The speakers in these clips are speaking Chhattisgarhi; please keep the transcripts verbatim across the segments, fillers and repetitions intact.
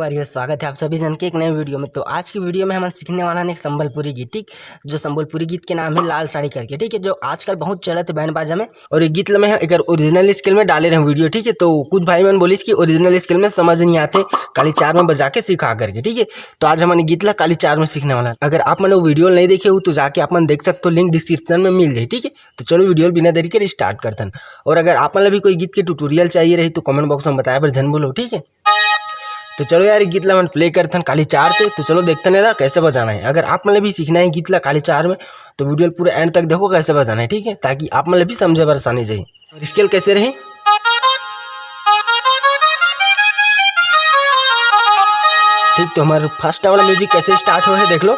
और ये स्वागत है आप सभी जन के एक नए वीडियो में। तो आज की वीडियो में हम सीखने वाला है एक संबलपुरी गीत, ठीक, जो संबलपुरी गीत के नाम है लाल साड़ी करके, ठीक है, जो आजकल बहुत चलत है बैंड बाजा में। और ये गीत ल मैं एकर ओरिजिनल स्केल में डाले रहे वीडियो, ठीक है। तो कुछ भाई मन बोलिस कि ओरिजिनल स्केल में समझ नहीं आते, काली चार में बजा के सिखा करके, ठीक है। तो आज हमन गीत ला काली चार में सीखने वाला है। अगर आप मन वो वीडियो नहीं देखे हो तो जाके आप मन देख सकते हो, लिंक डिस्क्रिप्शन में मिल जाए, ठीक है। तो चलो वीडियो बिना देरी के स्टार्ट करथन। और अगर आप मन ला भी कोई गीत के ट्यूटोरियल चाहिए रही तो कमेंट बॉक्स में बताए बर झन भूलो, ठीक है। तो चलो यार, ये गीत ला हमन प्ले करथन काली चार से। तो चलो देखथन एला कैसे बजाना है। अगर आप मन ला भी सीखना है गीत ला काली चार में, तो वीडियो पूरा एंड तक देखो कैसे बजाना है, ठीक है, ताकि आप मन ला भी समझे बर आसानी जाही। और स्केल कैसे रही? ठीक, तो हमारे फर्स्ट वाला म्यूजिक कैसे स्टार्ट हो है, देख लो।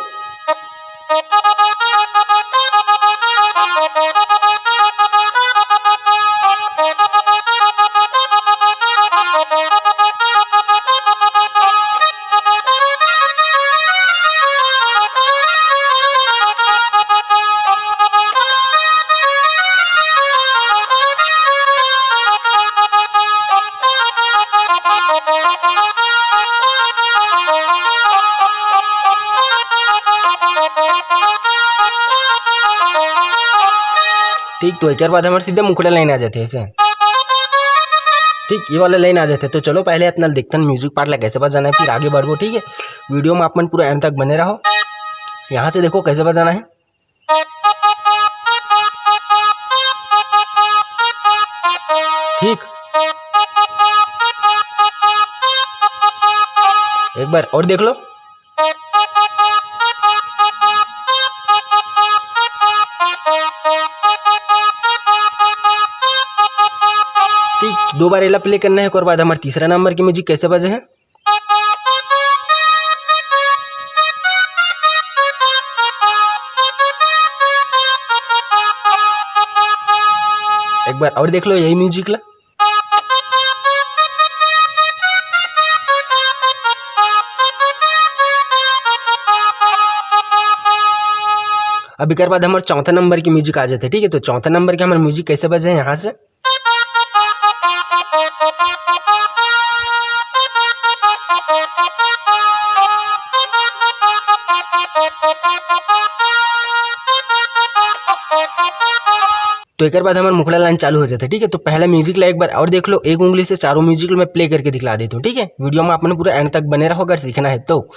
ठीक, तो एकर बाद हमर सीधे मुखड़ा लाइन आ जाथे ऐसे। ठीक, ये वाला लाइन आ जाथे। तो चलो पहले इतना देखथन म्यूजिक पार्ट ला कैसे बजाना है, फिर आगे बढ़बो, ठीक है। वीडियो में आप मन पूरा एंड तक बने रहो। यहाँ से देखो कैसे बजाना है। ठीक, एक बार और देख लो। ठीक, दो बार एला प्ले करना है, ओकर बाद हमार तीसरा नंबर के म्यूजिक कैसे बजे है। एक बार और देख लो यही म्यूजिक ला। अब एकर बाद हमर चौथा नंबर के म्यूजिक आ जाथे, ठीक है। तो चौथा नंबर के हमर म्यूजिक कैसे बजे है यहाँ से। तो एकर बाद हमर मुखड़ा लाइन चालू हो जाथे, ठीक है। तो पहला म्यूजिक ला एक बार और देख लो, एक उंगली से चारों म्यूजिक मैं प्ले करके दिखला देता हूँ, ठीक है। वीडियो में आप मन पूरा एंड तक बने रहो अगर सीखना है तो।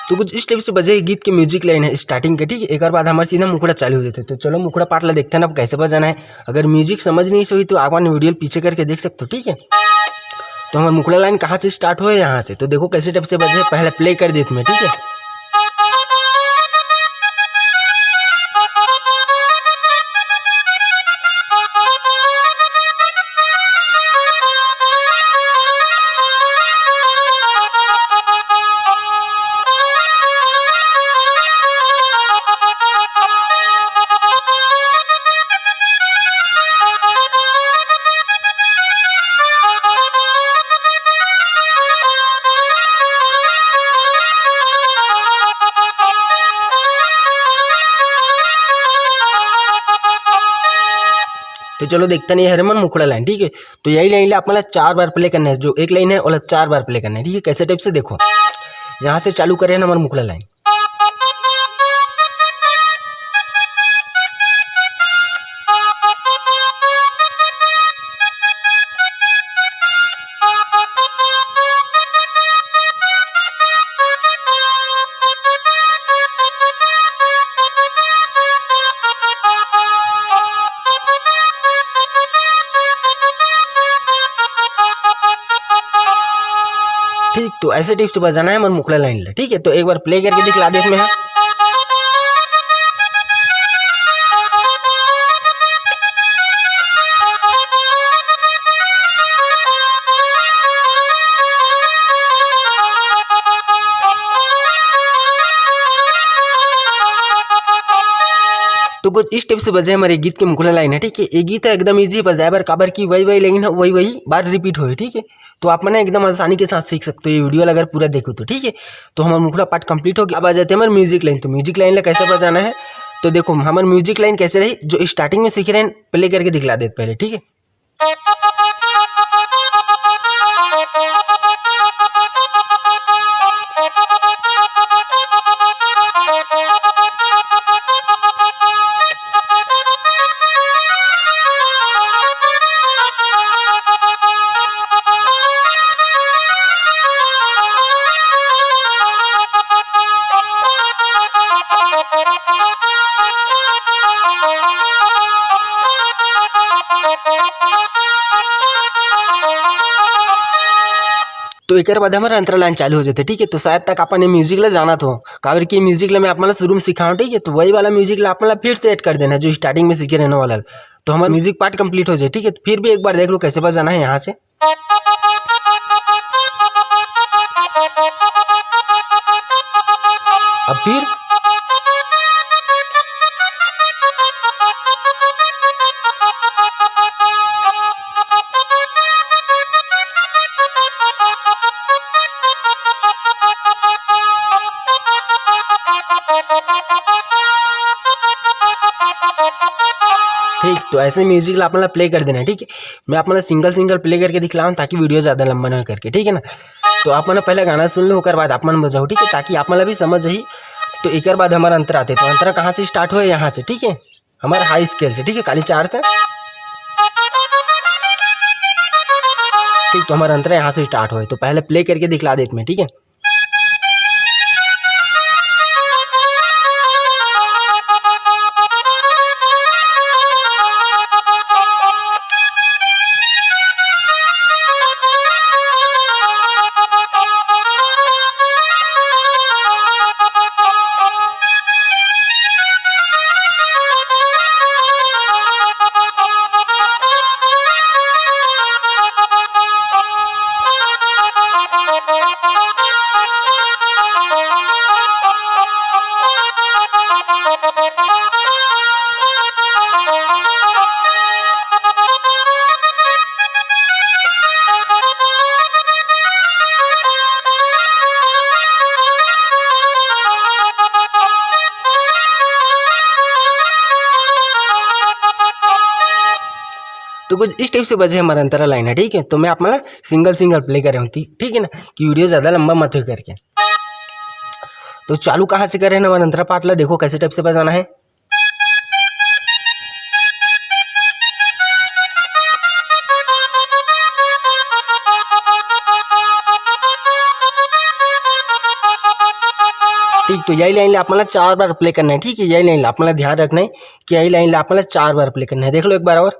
तो कुछ इस टाइप से बजे गीत के म्यूजिक लाइन है स्टार्टिंग के, ठीक है। एक बार बाद हमारे सीधा मुखड़ा चालू हो जाते। तो चलो मुखड़ा पार्ट ला देखते हैं अब कैसे बजाना है। अगर म्यूजिक समझ नहीं होई तो आप मन वीडियो पीछे करके देख सकते हो, ठीक है। तो हमारा मुखड़ा लाइन कहाँ से स्टार्ट हुआ है, यहाँ से। तो देखो कैसे टाइप से बजे, पहले प्ले कर देता मैं, ठीक है। तो चलो देखते नहीं हरे मन मुखड़ा लाइन, ठीक है। तो यही लाइन ला आप मन ला चार बार प्ले करना है, जो एक लाइन है ओला चार बार प्ले करना है, ठीक है। कैसे टाइप से देखो, यहाँ से चालू करे ना हमारा मुखड़ा लाइन। ठीक, तो ऐसे टाइप से बजाना है हमारे मुखड़ा लाइन ला, ठीक है। तो एक बार प्ले करके दिखला देता मैं। तो कुछ इस टाइप से बजे हमारे गीत के मुखला लाइन है, ठीक है। ये गीत है एकदम ईजी बजाए बर, काबर की वही वही लाइन है, वही वही बार रिपीट होए, ठीक है। तो आप मन एकदम आसानी के साथ सीख सकते हो ये वीडियो ला अगर पूरा देखो तो, ठीक है। तो हमारा मुखला पार्ट कंप्लीट हो गया। अब आ जाते हैं हमारे म्यूजिक लाइन। तो म्यूजिक लाइन ला कैसे बजाना है, तो देखो हमारे म्यूजिक लाइन कैसे रही, जो स्टार्टिंग में सीख रहे हैं प्ले करके दिखला देते पहले, ठीक है। तो एकर बाद हमारा अंतरा लाइन चालू हो जाते, ठीक है। तो शायद तक अपन ये म्यूजिक ला जानत हो, काबर कि म्यूजिक ला मैं आप मन ला शुरू में सिखाऊँ, ठीक है। तो वही वाला म्यूजिक ला आप मन ला फिर से ऐड कर देना है, जो स्टार्टिंग में सीखे रहने वाला। तो हमारा म्यूजिक पार्ट कंप्लीट हो जाए, ठीक है। तो फिर भी एक बार देख लो कैसे बजाना है यहाँ से। अब फिर ठीक, तो ऐसे म्यूजिक ला आप मन ला प्ले कर देना है, ठीक है। मैं आप मन ला सिंगल सिंगल प्ले करके दिखलाऊँ ताकि वीडियो ज़्यादा लंबा ना हो करके, ठीक है ना। तो आप मन पहले गाना सुन लो, ओकर बाद आप मन बजाओ, ठीक है, ताकि आप मन ला भी समझ आही। तो एकर बाद हमारा अंतरा आते, तो अंतरा कहाँ से स्टार्ट हुआ? यहाँ से, ठीक है, हमारा हाई स्केल से, ठीक है, काली चार से। ठीक, तो हमारा अंतरा यहाँ से स्टार्ट हुआ है, तो पहले प्ले करके दिखला देते मैं, ठीक है। तो कुछ इस टाइप से बजे हमारा अंतरा लाइन है, ठीक है। तो मैं आप मन ला सिंगल सिंगल प्ले करे होती, ठीक है ना, कि वीडियो ज़्यादा लंबा मत हो करके। तो चालू कहाँ से करें हमारा अंतरा पार्ट ला, देखो कैसे टाइप से बजाना है। ठीक, तो यही लाइन ला आप मन ला चार बार प्ले करना है, ठीक है। यही लाइन ला आप मन ला ध्यान रखना है कि यही लाइन ला आप मन ला चार बार प्ले करना है। देख लो एक बार और।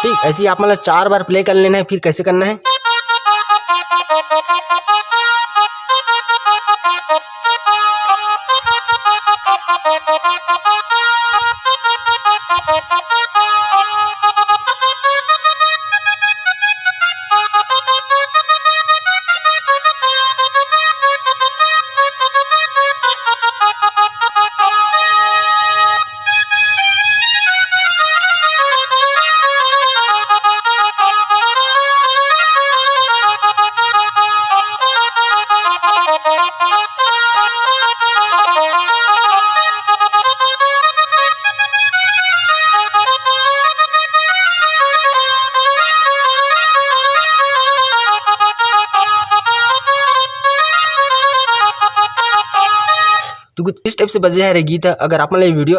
ठीक, ऐसे ही आप मन ला चार बार प्ले कर लेना है। फिर कैसे करना है? तो कुछ इस टाइप से बजे हरे गीत ह। अगर आप मन ला ये वीडियो